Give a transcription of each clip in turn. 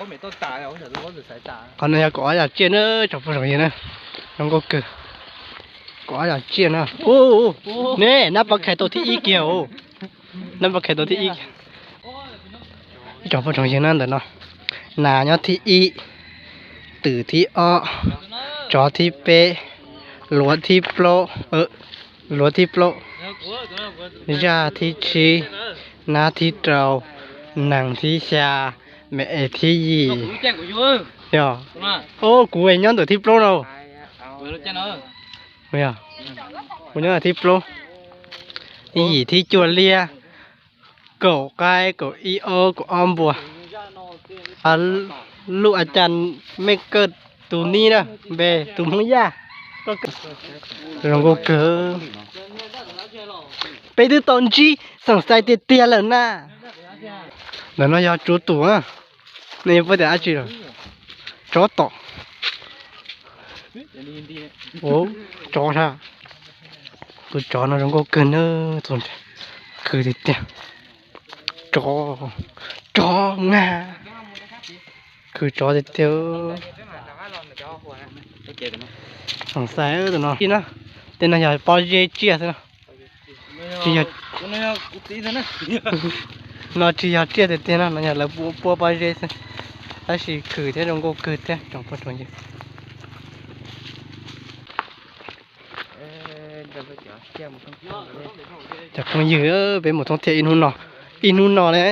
Qhov no yog kaum ob yam tsiaj na, tsoom phooj ywg na, zoo nkauj kawg. Kaum ob yam tsiaj na. Ne, nab pov khais tau thib ib kiag os. Nab pov khais tau thib ib kiag. Ib tsoom phooj ywg na, ntawm no nas nyob thib ib, twm thib ob, tsov thib peb, luav thib plaub, luav thib plaub, zaj thib tsib, nab thib rau, nees thib xya, me es thib yim. Yog, o, kuv nyob ntawm thib plaub no. Kuv nyob thib plaub, yim thib cuaj liab, kaum qaib, kaum ib ob, kaum ob npua. Luj a cas mej kawj tus nib na, npe tus Hmoob Yaj. Zoo nkauj kawg. Peb twb tau ntsib xeem xais tiag tiag lawm na. Ntawm no yog tsuv tus na. Nej puas tias dab tsi lawm? Tsov tom. Tsov ha. Tus tsov no zoo nkauj kawg na, tus khwv tiag tiag. Tsov, tsov na. Khwv tsov tiag tiag. Xeem xais tus no na, tej no yog pob zeb tsiaj xwb na. Tsis yog, no tsis yog tsiaj tiag tiag no, no yog lawv puab pob zeb xwb, tab sis khwv thiab zoo nkauj kawg thiab tsoom phooj tsoom ywg. Cov phooj ywg, peb mus thoob thiaj ib hnub no, ib hnub no ne.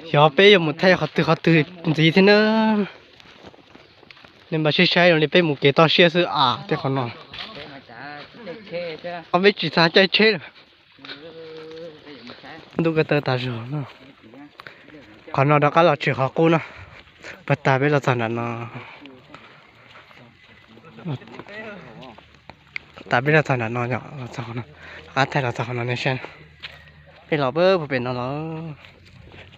Xyov peb yuav mus thaij qhov twg qhov twg ntxiv thiab na. Nej npaj saib saib zoo li peb mus kev toj siab xwb as, tej qhov no. Peb tsis txhob caij tsheb lawm. Ntuj ko taw tas zog no. Qhov no rov qab los tshwm qhov qub no. Puag ta peb los txog nram no. Tas peb los txog nram no, los txog qhov no, rov qab thaij los txog qhov no nej saib. Peb los puag pem no los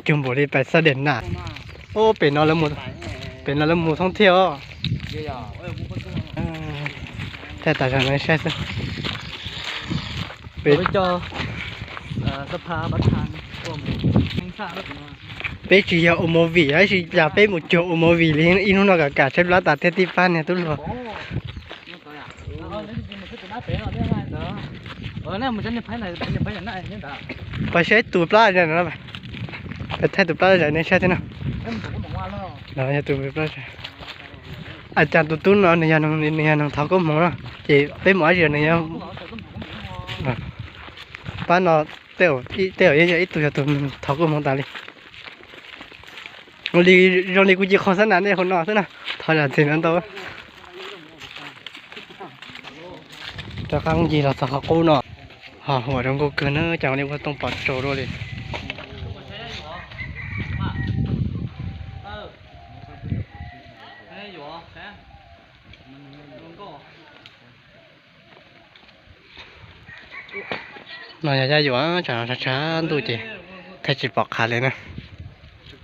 cug npaum li pais xab diam na. Ub, pem no, pem no lawv mus thoob thiaj os. Thaij tas zog nej saib xwb. Peb tsis yog ua movie tab sis cas peb mus cuag ua movie li, ib hnub no kam kam tshaib plab tas thiaj tib pab niag tub hluas. Pais saib tus plab, pais thaij tus plab zais nej saib thiab no. Yog tus plab zais. A cas tus tub no nws yog neeg thov koob hmoov no, ces peb mus dab tsi nws yog pab no, tej zaum yeej yog ib tug yog tus thov koob hmoov tas li. Zoo li kuv cia li qhov xab nas nej hauv no xwb na, thov zam txim ntau. Rov qab ncig los txog qhov qub no, ho huam zoo nkauj kawg na, cas li ua tooj pom tsaus dua li. No yog Yaj Yuam, tsam no tshav tshav ntuj ces thaij tsis pom qhav li na. Tsis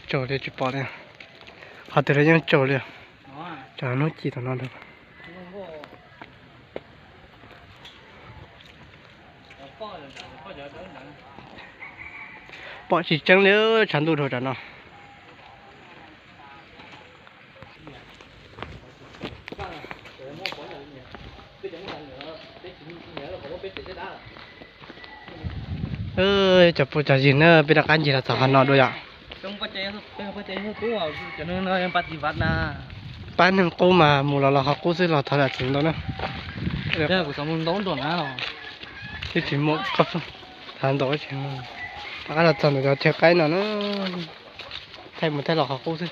tsaus li, tsis pom li. Qhov twg los yeej tsaus li. Tsam no hnub ci tom no. Pom tsis tseeb li, tshav ntuj dhau tsam no. Cov phooj cov ywg na, peb rov qab ncig los txog qhov no dua yom. Pab neeg qub mas mus los los qhov qub xwb los thov zam txim ntau na. Twb tsis muaj, thov ntau, rov qab los txog ntawm cov chaw qaib no na. Thaij mus thaij los qhov qub xwb.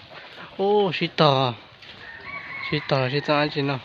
Ub, sib tog, sib tog los sib txeeb dab tsi no.